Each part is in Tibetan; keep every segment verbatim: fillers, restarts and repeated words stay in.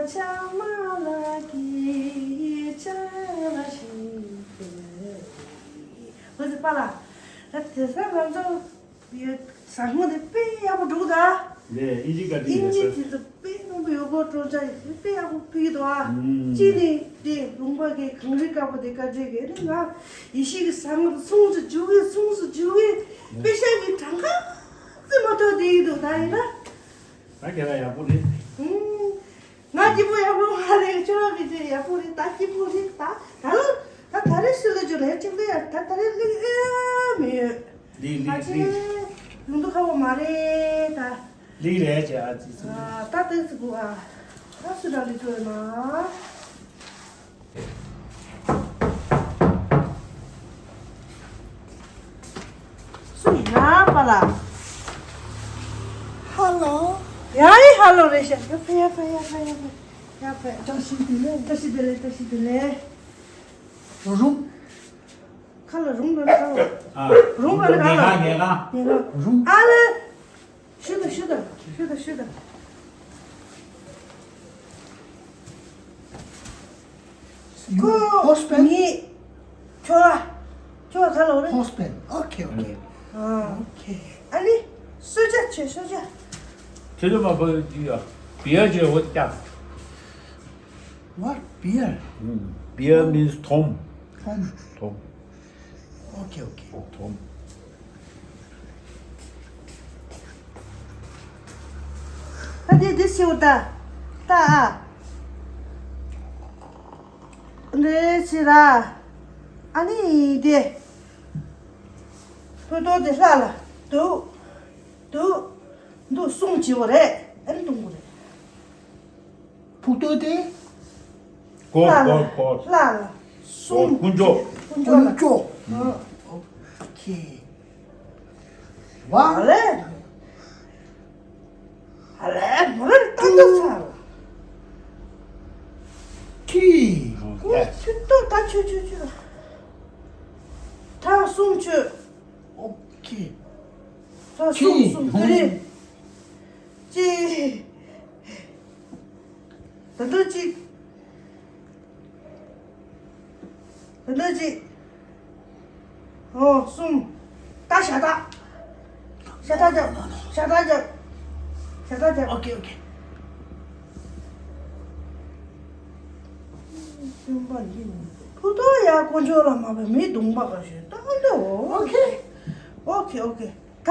ཆ་མ་ལ་གི་ཆ་ལ་ཞིག་ཨོ་ཙི་པ་ལ། ད་དེ་ས་ང་ཚོ་ཟ་ཁང་དེ་དཔེ་ཡག་པོ་འདུག་ད། ལས་ཨིན་ཇི་བཀའ་དྲིན་ཨིན་ཇི་ཡོད་དེ་ཚོ་དཔེ་མང་པོ་ཡོད་གོ་སྤྲོ་འཆར་དཔེ་ཡག་པོ་ཕུལ་གྱི་འདུག་ཨ། ཨུམ། གཅིག་ནི་དེ་ལུང་པ་གི་གངས་རི་དཀར་པོ་དེ་བཀའ་དྲིན་གྱིས་ནི་ང་ཡེ་ཤེས་ཀྱི་ཟ་ཁང་དུ་སོང་སུ་འཇུག་གི་སོང་སུ་འཇུག་གི་པེ་ཤ་གི་གྲངས་ཀ་ཙི་མ་ཐོག་དེ་ཡིན་འདུག་ད་ཡིན་ན། ད་ཁྱེད་རང་ཡག་པོ་རེད། ཨུམ། ང་སྐྱིད་པོ་ཡག་པོ་མ་རེད། ཁྱོད་རང་གི་ཅི་ཡག་པོ་རེད། ད་སྐྱིད་པོ་རེད། ད་ད་ལོ་ད་ད་རེས་སུ་ལ་འཇོ་ནས་ཅི་ལ་ཡ་ད་ད་རེས་ལ་ཨེ་མི་ཡོད། ལི་ལི་ཨ་ཅེ་ལི། ལུང་དུ་ཁ་བོ་མ་རེད་ད། ལི་རེད་ཅེ་ཨ་ཙི་ཙི། ཨ་ད་ཏོག་ཙི་གུ་ཨ། ད་སུ་ར་ལི་ཏོ་ཡོད་ན། སུ་ཡིན་ན་པ་ལ། ཧ་ལོ། ཡ་ཡི་ཧ་ལོ་རེད་ཤག་ཡ་ཕེ་ཡ་ཕེ་ཡ་ཕེ་ཡ་ཕེ་ཡ་ཕེ། བཀྲ་ཤིས་བདེ་ལེགས། བཀྲ་ཤིས་བདེ་ལེགས། བཀྲ་ཤིས་བདེ་ལེགས། རུང་། ཁ་ལ་རུང་ལ་ཁ་ལ། ཨ། རུང་ལ་ཁ་ལ། ངེད་ཁ་ངེད་ཁ། ངེད་ཁ། རུང་། ཨ་ལེ། ཤུ་ད་ཤུ་ད་ཤུ་ད་ཤུ་ད། You husband? མི། ཁྱོ། ཁྱོ་ག་ལ་རེད། Husband. Okay, okay. ཨ། Okay. ཨ་ནི། གསོལ་ཇ་ཆེ་གསོལ་ཇ། ཁྱོད་ཚོ་མ་བོད་ཀྱི་ཡ། བི་ཡ་ཇེ་འོ་ཀྱ། What? Beer? Beer means ཐོམ། ཐོམ། ཐོམ། Okay, okay. ཐོམ། ཨ་དེ་དེ་སེའུ་ད། ད་ཨ། འདྲེ་ཕྱི་ར། ཨ་ནི་དེ། ཕུ་ཏོ་དེ་ལྷ་ལ། དུ། དུ། འདུ་གསུང་བྱེད་བོ་རེད། ཨ་ནི་གཏོང་བོ་རེད། ཕུག་ཏོ་དེ། སྐོར་ལྷ་ལ། སྐོར་སྐོར། ལྷ་ལ། སུམ། དཀོན་མཆོག་དཀོན་མཆོག་ལ། དཀོན་མཆོག་ཨ། ཨོ་ཁེ། ཝ། ཨ་ལེ། ཨ་ལེ་མོ་རེ་ཏང་ཏོ་ས་ལ། ཁི། ཁུ་ཁུ་ཏོ་ད་ཆུ་ཆུ་ཆུ། ཐང་སུམ་ཆུ། ཨོ་ཁེ། ད་ཁི། སུམ་སུམ་ཏུ་རེ། ཅི། ད་དུ་ཅི། ད་དུ་ཅི། ཨོ་སུམ། ད་ཤ་ད། ཤ་ད་རྒྱབ། ཤ་ད་རྒྱབ། ཤ་ད་རྒྱབ། ཨོ་ཁེ་ཨོ་ཁེ། སུམ་པ་ཡིན། ཕུ་ཏོ་ཡ་དཀོན་མཆོག་ལ་མ་བས་མི་གདོང་པ་ག་ཞོན་ད་ཨ་འདྲ་འོ། ཨོ་ཁེ། ཨོ་ཁེ་ཨོ་ཁེ། ད།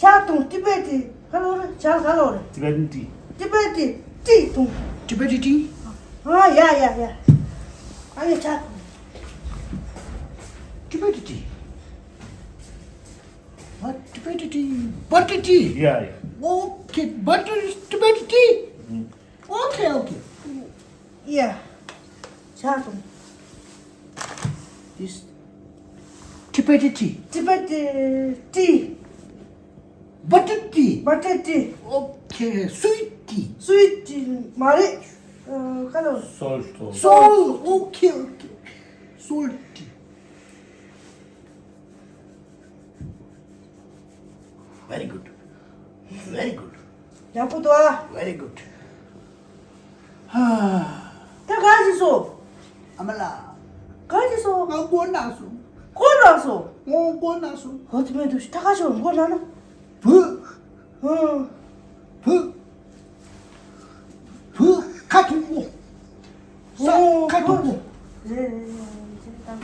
ཇ་འཐུང་ཏི་པེ་ཏི་ག་ལོ་རེད། ཇ་ག་ལོ་རེད། Tibetan tea. ཏི་པེ་ཏི་ཏི་འཐུང་། Tibetan tea? ཨ་ཡ་ཡ་ཡ། ཨ་ཡ་ཇ་འཐུང་། Tibetan tea. What? Tibetan tea. Butter tea. Yeah, yeah. Okay, butter is Tibetan tea. ཨོ་ཁེ་ཨོ་ཁེ། ཡ། ཇ་འཐུང་། This Tibetan tea. Tibetan tea. Butter tea. Butter tea. Okay, sweet tea. Sweet tea མ་རེད། ཨ། ག་ལ། Salt. Salt. Okay, okay. Salt tea. Very good. Very good. ཡག་པོ་འདུག་ཨ། Very good. ད་ག་ཅི་སོ། ཨ་མ་ལགས། ག་ཅི་སོ། ང་མགོ་ན་སོང་། མགོ་ན་སོང་། ང་མགོ་ན་སོང་། ཧོ་དེ་མེད་འདུག་ད་ག་ཅི་མགོ་ན་ན། བུ། ཧུ། བུ། བུ་ཁ་ཐུག་པོ། ས་ཁ་ཐུག་པོ། རེད་རེད་རེད་རེད།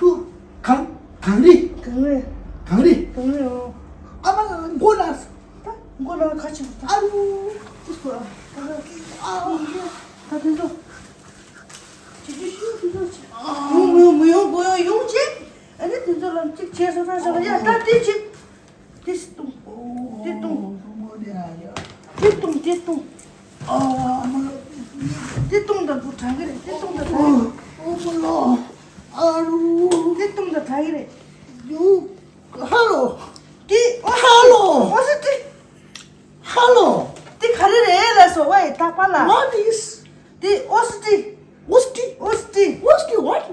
བུ་གངས་གངས་རི། གངས་རི། གངས་རི། གངས་རི་ཨོ། ཨ་མ་ལགས་མགོ་ན་སོང་། ད་མགོ་ན་ཁ་ཆེ་པོ་ད། ཨ་རུ། ཨ་རུ། ད་དེ་ཚོ། ཅི་ཅི་ཤི་དེ་ཚོ་ཅི། ཡོང་མི་ཡོང་མི་ཡོང་མགོ་ཡོང་ཡོང་ཅི། ཨ་ནི་དེ་ཚོ་ལ་གཅིག་བྱས་སོང་ད་ཤོག་ཡ་ད་དེ་ཅི། དེ་བཏུང་། དེ་བཏུང་། དེ་བཏུང་། དེ་བཏུང་། ཨ་མ། དེ་བཏུང་དང་པོ་དྲག་གི་རེད། དེ་བཏུང་དང་དྲག་གི་རེད། ཨོ་མ་ལོ། ཨ་རུ། དེ་བཏུང་དང་དྲག་གི་རེད། ཡུ། ཧ་ལོ། དེ་ཨོ་ཧ་ལོ། ཨོ་སི་ཏི། ཧ་ལོ། དེ་ག་རེ་རེད་ལ་སོ་ཝའི་ད་པ་ལ། What is? དེ་ཨོ་སི་ཏི། ཨོ་སི་ཏི། ཨོ་སི་ཏི། ཨོ་སི་ཏི་what?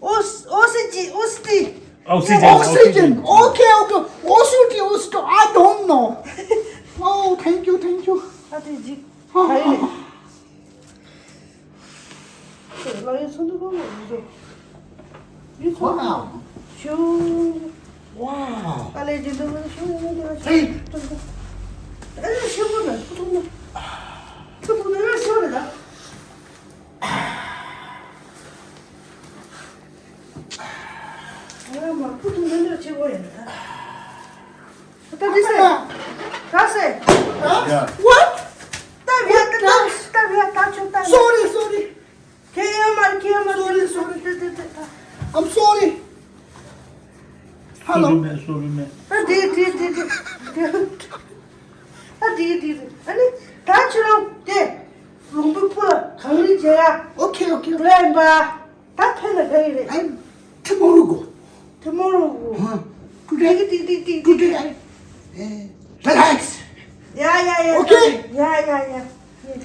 ཨོ་སི་ཨོ་སི་ཇི་ཨོ་སི་ཏི། Oxygen, oxygen. Oxygen. Okay, okay. ཨོ་སི་ཏི་ཨོ་སི་ཏི། I don't know. Oh, thank you, thank you. ཨ་དེ་ཇི། ག་རེ་རེད། ཚོ་འདུག་གོ་མ་འདུག་ཡུ་ཚོ། Wow. ཤུ། Wow. ཨ་ལེ་ཇི་འདུག་ཤུ་ཡོད་ནི་དེ་ལ་ཤུ། Hey. ཨ་ལེ་ཤུ་གོ་ན་ཐུ་ཐུ་ན། ཐུ་ཐུ་ན་ཤུ་རེད་ད། ཨ་མ་ཐུ་ཐུ་ན་ནི་ཆེ་གོ་ཡིན་ད། ད་དེ་སེ། ད་སེ། Yeah. What? ད་བྱས་ད་ད་བྱས་ད་ཆོ་ད། Sorry, sorry. ཁྱེད་ཡོད་མ་རེད། ཁྱེད་ཡོད་མ་རེད། Sorry, sorry. ད་ད་ད་ད། I'm sorry. Hello. སོ་རུ་མེད། སོ་རུ་མེད། ད་དེ་དེ་དེ་དེ། ད་དེ་དེ་དེ། ཨ་ནི་ད་ཁྱེད་རང་དེ་ལུང་པའི་སྤུ་ལ་གངས་རི་རྒྱག་ཡ། Okay, okay. འགྲོ་ཡིན་པ། ད་ཕན་ལ་ག་ཡིན་རེད། I'm tomorrow go. Tomorrow go. Huh. Today. ཏིག་ཏིག་ཏིག་ཏིག་ཏིག Today I, eh, relax. Yeah, yeah, yeah. Okay. Yeah, yeah, yeah. Yeah.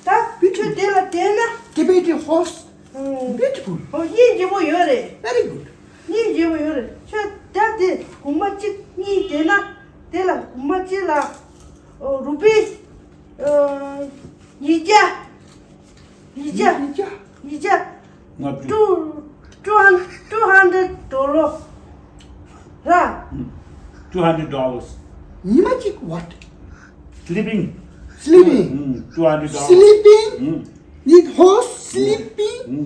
ད་བུ་ཆུ་དེ་ལ་བལྟས་ན། Tibetan horse. ཨང་། Beautiful. ཨོ་སྙིང་རྗེ་པོ་ཡོད་རེད། Very good. སྙིང་རྗེ་པོ་ཡོད་རེད། ཁྱོད་ད་དེ་གོང་མ་གཅིག་གཉིས་བལྟས་ན། དེ་ལ་གོང་མ་གཅིག་ལ་ཨོ་རུ་པི་ཨོ་ཉིས་བརྒྱ། ཉིས་བརྒྱ། ཉིས་བརྒྱ། ཉིས་བརྒྱ། ལྔ་བཅུ། two, two hundred, two hundred dollar ར། ཨུམ། Two hundred dollars. ཉི་མ་གཅིག་what? Sleeping. Sleeping. ཨུམ། Two hundred dollars. Sleeping. ཨུམ། Need horse sleeping. ཨུམ།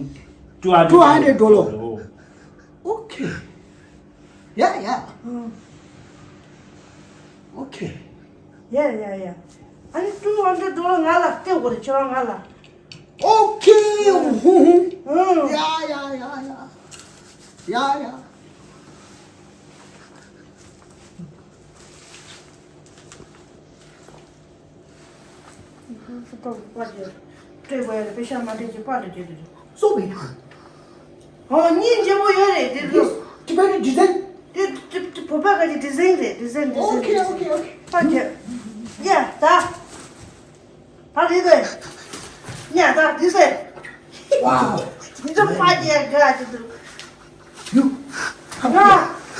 Two hundred. Two hundred dollar. Oh. Okay. Yeah, yeah. ཨུམ། Okay. Yeah, yeah, yeah. ཨ་ནི་two hundred dollar ང་ལ་སྟེར་དགོས་རེད། ཁྱོད་རང་ང་ལ། Okay. ཧུ་ཧུ། ཨུམ། Yeah, yeah, yeah, yeah. Yeah, yeah. སྤྲད་དགོས་ཡ་རེད། པེ་ཤ་མ་སྤྲད་ཀྱི་པར་དུ་བརྗོད་དུ། So beautiful. ཨོ་སྙིང་རྗེ་པོ་ཡོད་རེད་དེ་ཚོ། Tibetan design. དེ་དེ་དེ་བོད་པ་ག་གི་design་རེད། Okay, okay, okay. ཕ་གི། ཡ་ད། ཕ་གི་དེ། ཡ་ད་དེ་ཟེར། Wow. འདི་ཚོ་ཕ་གི་ཡ་ག་གི་འདུག You.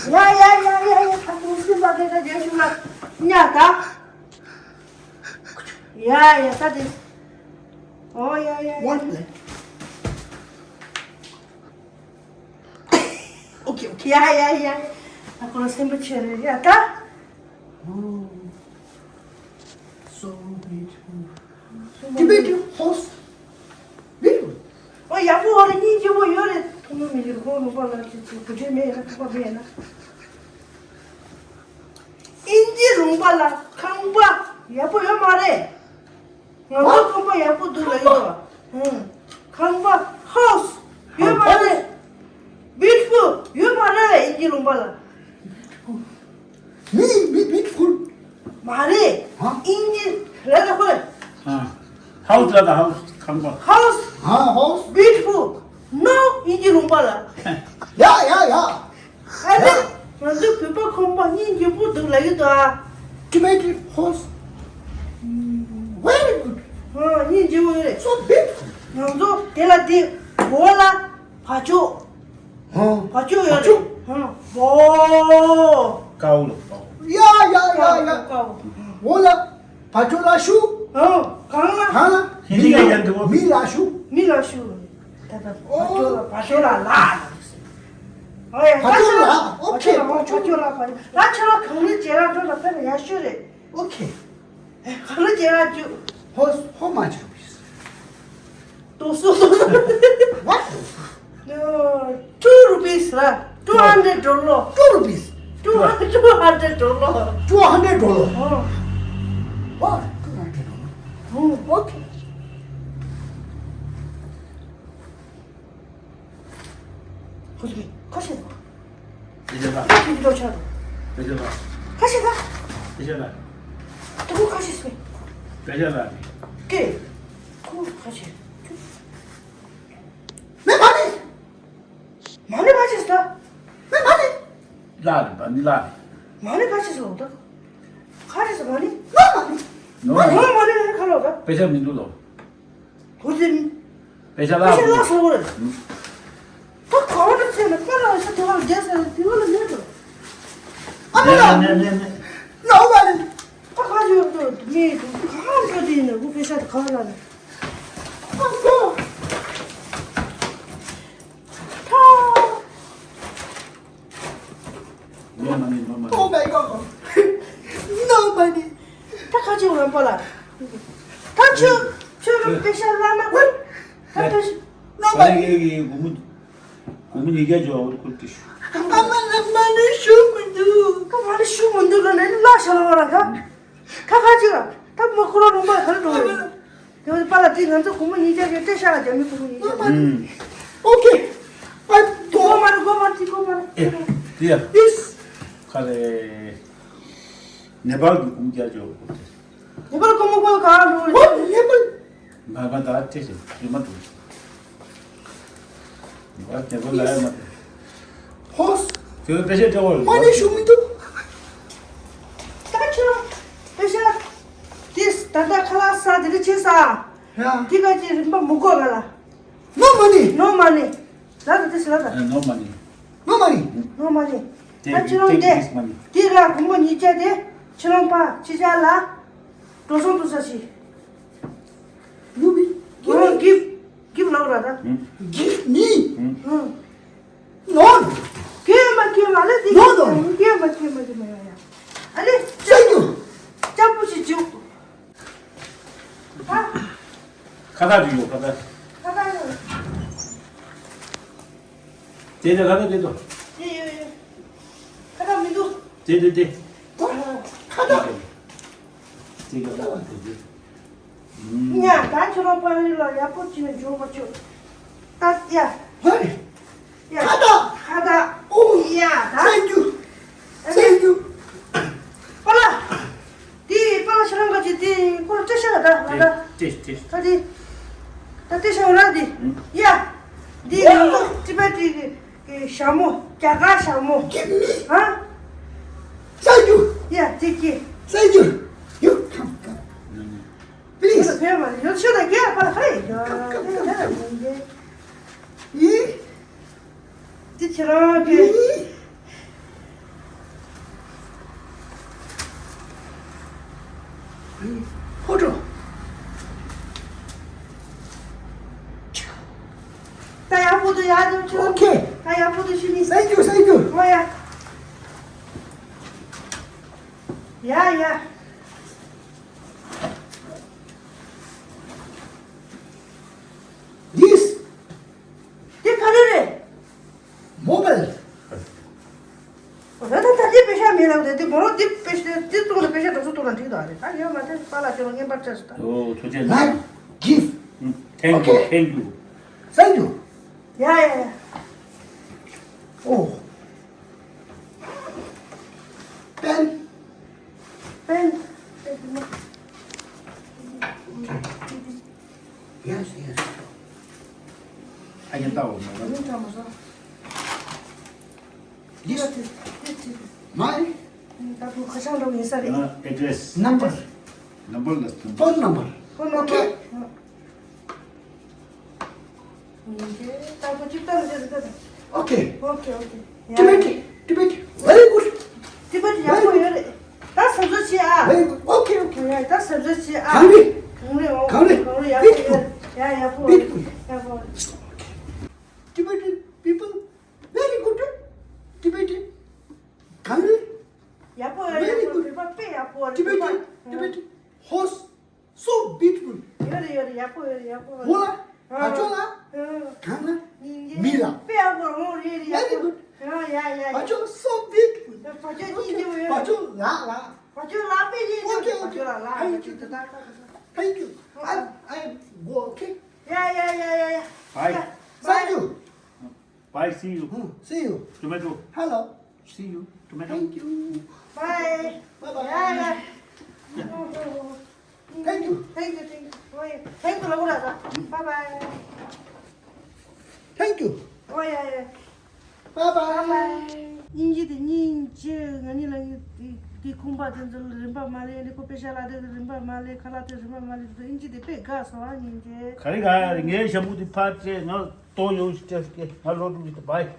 ཡ་ཡ་ཡ་ཡ་ཡ། ད་ཁོང་སུ་ཕ་གི་ག་གི་ཤུ་ལ། ཡ་ད། ཡ་ཡ་ད་དེ། ཨོ་ཡ་ཡ་ཡ། One plate. Okay, okay. ཡ་ཡ་ཡ། ད་ཁོ་རང་སེམས་པ་ཆེ་རེད་ཡ་ད། Oh, so beautiful. Tibetan horse. Beautiful. ཨོ་ཡག་པོ་ཡོད་རེད། སྙིང་རྗེ་པོ་ཡོད་རེད། ཐུགས་སྨོན་མི་འགྱུར། ཁོང་ལུང་པ་ལ་ཅི་ཅི་བུ་ཁྲིད་མེད་ན་ཁང་པ་མེད་ན། དབྱིན་ཇི་ལུང་པ་ལ་ཁང་པ་ཡག་པོ་ཡོད་མ་རེད། ང་ཚོ་ཁང་པ་ཡག་པོ་འདུག་ལ་ཡོད། ཨང་། ཁང་པ་house ཡོད་མ་རེད། Beautiful ཡོད་མ་རེད་དབྱིན་ཇི་ལུང་པ་ལ། མི་མི་beautiful མ་རེད། ཧ། དབྱིན་ཇི་ལ་ད་ཁོ་རེད། ཨ། House ལ་ད་house ཁང་པ། House ཧ་house beautiful no དབྱིན་ཇི་ལུང་པ་ལ། ཡ་ཡ་ཡ། ཨ་ལེ། ང་ཚོའི་བོད་པ་ཁང་པ་སྙིང་རྗེ་པོ་འདུག་ལ་ཡོད་ད། Tibetan horse very good. ཨ་སྙིང་རྗེ་པོ་ཡོད་རེད། So beautiful. ང་ཚོ་དེ་ལ་དེ་འོག་ལ་བ་ཅོ། ཧ། བ་ཅོ་ཡོད་རེད། བ་ཅོ། ཧ། བོ། ཀའོ་ལ་ཀའོ། ཡ་ཡ་ཡ་ཡ། ཀའོ་ཀའོ། འོག་ལ་བ་ཅོ་ལ་ཤུ། ཧ། གང་ལ། གང་ལ། ཧིན་དི་ཡ་ཡ་འདི་བོ། མི་ལ་ཤུ། མི་ལ་ཤུ། ད་ད་བ་ཅོ་ལ་བ་ཅོ་ལ་ལ། ཨོ་ཡ། བ་ཅོ་ལ། བ་ཅོ་ལ། Okay. བ་ཅོ་ལ་བ་ཅོ་ལ། ད་ཁྱོད་ལ་གང་ལ་ཇེ་ར་འགྲོ་ལ་ཕེབས་ཡ་ཤུ་རེད། Okay. གང་ལ་ཇེ་ར་ཇུ། How, how much rupees? ཏོག་སོ། What? Two rupees ར། Two hundred dollar. Two rupees. Two hundred dollar. Two hundred dollar. ཨོ། What? Two hundred dollar. ཨོ། Okay. ཁོ་ཚོ་ཁ་ཤས་དང་། དེ་ཅག་ལ། ཁྱོད་ཀྱི་ལོ་ཆགས་དང་། དེ་ཅག་ལ། ཁ་ཤས་དང་། དེ་ཅག་ལ། དེ་ཁོ་ཁ་ཤས་སུ། དེ་ཅག་ལ། ཀེ། ཁོ་ཁ་ཤས། མེ་མ་ནི། མ་ནི་ཁ་ཤས་དང་། མེ་མ་ནི། ལ་རེད་པ་འདི་ལ་རེད། མ་ནི་ཁ་ཤས་སུ་དང་། ཁ་ཤས་སུ་མ་ནི། མ་མ་ནི། ནོ། མ་ནི་མ་ནི་ཁ་ལོ་དང་། དཔེ་ཆ་མི་འདུག་ལོ། ཧུ་ཙིན། པེ་ཤ་ལ། པེ་ཤ་ལ་སོང་རེད། ད་ག་བ་ད་ཚེ་ན་པ་ལ་ཤ་དེ་བ་རྒྱལ་ས་དེ་བ་ལ་མེད་དོ། ཨ་མ་ལ། མེད་མེད་མེད། ནོ་བ་ལ། ད་ག་ཞུ་དོ་མེད་དོ། ག་འགྲོ་དེ་ན་ཧུ་པེ་ཤ་དེ་ག་ལ་ན། ཁ་ཆེ་རང་པ་ལ། ད་ཁྱོད་ཁྱོད་རང་པེ་ཤ་ལ་ན་ད་པེ་ཤ་ལ་ན་པ། ཨ་ནི་ངའི་སྒོར་མོ་སྒོར་མོ་ཉིས་བརྒྱ་འཇོག་ཁུར་ཏི་ཤུ། ཨ་མ་ལ་མ་ནི་ཤུ་མི་འདུག་ཁ་མ་ནི་ཤུ་མི་འདུག་ལ་ནི་ལ་ཤ་ལ་བ་ར་ཁ། ཁ་ཁ་ཅིག་ལ་ད་མ་ཁོ་རང་རུང་པ་ག་རེ་འགྲོ་གི་རེད། དེ་བས་པ་ལ་དེ་ང་ཚོ་སྒོར་མོ་ཉིས་བརྒྱ་གི་པེ་ཤ་ལ་རྒྱ་མི་སྒོར་མོ་ཉིས་བརྒྱ། ཨོ་ཁེ། ཨ་གོ་མ་རེད་གོ་མ་རེད་གོ་མ་རེད། ཨེ་དེ་ཡ། ཨིས། ཁ་རེ། ནེ་པཱལ་གྱི་སྒོར་མོ་བརྒྱ་འཇོག་དགོས་ཏེ། ནེ་པཱལ་སྒོར་མོ་ཁོ་ག་རུ་ཨོ་ནེ་པཱལ། ང་ང་ད་ཅི་ཞིག་ཡོད་མ་འདུག་ང་ནེ་པཱལ་ལ་ཡོད་མ་འདུག་ཧོས། ཁྱོད་པེ་ཤ་སྤྲད་པ་མ་ནི་ཤུ་མི་འདུག་ད་ཁྱོད་པེ་ཤ་དེ་ད་ལྟ་ཁ་ལག་ཟ་དེ་འདྲ་བྱེད་ས། ཡ། དེ་ག་ཅི་རིན་པ་མི་དགོས་ང་ལ། ནོ་མ་ནི། ནོ་མ་ནི། ལ་ད་དེ་ཟེར་ལ་ད། ཨ་ནོ་མ་ནི། ནོ་མ་ནི། ནོ་མ་ནི། ད་ཁྱེད་རང་དེ། དེ་ར་སྒོར་མོ་ཉིས་བརྒྱ་དེ་ཁྱེད་རང་ཕ་ཕྱི་རྒྱལ་ལ་འགྲོ་སོང་ཐུག་ས་ཞིག་ཡུ་བི། ཨོ་གིབ་གིབ་ལོག་ར་ད། གིབ་མི། ཨང་། ནོ། ཀེ་མ་ཀེ་མ་ལ་དེ། ནོ་ནོ། ཀེ་མ་ཀེ་མ་ཀེ་མ་ཡ་ཡ། ཨ་ནི། ཅ་ཡུ། ཅ་པུ་ཞིག་ཅུ། ཁ་བཏགས་ཅིག་ཡོད་ཁ་བཏགས། ཁ་བཏགས་ཡོད། དེ་དེ་ཁ་བཏགས་དེ་དོ། དེ་ཡོད་ཡོད། ཁ་བཏགས་མི་འདུག་དེ་དེ་དེ། ཁ་བཏགས། དེ་ཁ་བཏགས་དེ་དེ། ཉ་ད་ཁྱོད་རང་པ་རི་ལ་ཡག་པོ་ཅིག་ནས་འཇོག་པ་ཆོག་ད་ཡ། ཧོ་རེ། ཡ། ཁ་བཏགས། ཁ་བཏགས། ཨོ། ཡ་ད། Thank you. Thank you. པ་ལ། དེ་པ་ལ་ཤ་རང་ག་ཅི་དེ་ཁོ་ལ་སྤྲད་ཤ་ག་ད་ང་ད། ཏེ་ཏེ། ད་དེ། ད་ལྟ་ཤ་བ་ར་དེ། ཡ། དེ་ང་ཚོ་ཊི་བེ་ཊི་གི་གི་ཞྭ་མོ་རྒྱ་གར་ཞྭ་མོ། Give me. ཧ། Thank you. ཡ་དེ་ཀི། Thank you. You come, come. Please. ཕེབས་མ་ཡོད་ཤོད་ད་གེ་པ་ལ་ཧ་ཡ། ཡི། དེ་ཁྱེད་རང་གི་ཕོ་ཊོ། ད་ཡག་པོ་འདུག་ཡག་འདུག་ཁྱོད། Okay. ད་ཡག་པོ་འདུག་ཤི་ནི། Thank you, thank you. ཨོ་ཡ། ཡ་ཡ། This. དེ་ག་རེ་རེད། Mobile. ད་ད་ད་དེ་པེ་ཤ་མེད་ལབ་དེ་དེ་མོ་རོ་དེ་པེ་ཤ་དེ་བཙོང་ནས་པེ་ཤ་དྲག་སུ་བཏོན་ན་འགྲིག་ད་རེད། ད་ཡོད་མ་དེ་པཱ་ལགས་ཁྱོད་རང་རྔན་པར་བཅར་སོང་ད། ཨོ་ཐུགས་རྗེ་གནང་། Like gift. Thank you. Okay. Thank you. Thank you. ཡ་ཡ་ཡ། Oh. Pen. Pen. Yes, yes. I can tell. This. My. ད་ཁོ་ཁ་བྱང་འགྲོ་ཡིན་ས་རེད། Address. Number. Number. Phone number. Phone number. Okay. Okay. Okay, okay. Tibet, Tibet, very good. Tibet ཡག་པོ་ཡོད་རེད། ད་གཟབ་གཟབ་བྱེད་ཨ། Very good. Okay, okay. ཡ་ད་གཟབ་གཟབ་བྱེད་ཨ། གངས་རི། གངས་རི་འོ། གངས་རི། གངས་རི་ཡག་པོ་ཡོད། Beautiful. ཡ་ཡག་པོ། Beautiful. ཡག་པོ། Tibetan people very good. Tibetan. གངས་རི། ཡག་པོ་ཡོད། Very good. བོད་པ་དཔེ་ཡག་པོ་རེད། Tibetan, Tibetan. Horse. So beautiful. ཡོད་རེད་ཡོད་རེད། ཡག་པོ་ཡོད་རེད། ཡག་པོ་ཡོད་རེད། འོ་ལ། བ་ཅོ་ལ། གངས་ལ། མི་ལ། དཔེ་ཡག་པོ་རང་རེད་རེད། ཡག་པོ། ཡ་ཡ་ཡ། བ་ཅོ་so beautiful. བ་ཅོ་སྙིང་རྗེ་པོ་ཡོད། བ་ཅོ་ལ་ལ། བ་ཅོ་ལ་དཔེ་སྙིང་རྗེ། Okay, okay. བ་ཅོ་ལ་ལ། Thank you. Thank you. I, I go, okay? ཡ་ཡ་ཡ་ཡ་ཡ། Bye. Thank you. Bye, see you. Hmm, see you. Tomato. Hello. See you. Tomato. Thank you. Bye. Bye bye. ཡ་ཡ། Thank you. Thank you, thank you. ཨོ་ཡ། Thank you ལབ་དགོས་རེད་ད། Bye bye. Thank you. ཨོ་ཡ་ཡ། Bye bye. Bye bye. སྙིང་རྗེ་དེ་སྙིང་རྗེ། ང་གཉིས་ལ་ངའི་དེ་དེ་ཁང་པ་དེ་ཚོ་རིན་པ་མ་ལས་ནི་ཁོ་པེ་ཤ་ལ་དེ་རིན་པ་མ་ལས། ཁ་ལག་དེ་རིན་པ་མ་ལས། དེ་ཚོ་སྙིང་རྗེ་དེ་དཔེ་དགའ་སོང་ཨ། སྙིང་རྗེ། ག་རེ་ག་རེ། ངའི་ཞྭ་མོ་དེ་ཕར་སྤྲད། ང་ལྟོ་ཡོང་ཞིག་སྤྲད་ཀྱི། ང་ལོག་འགྲོ་གི་འདུག Bye.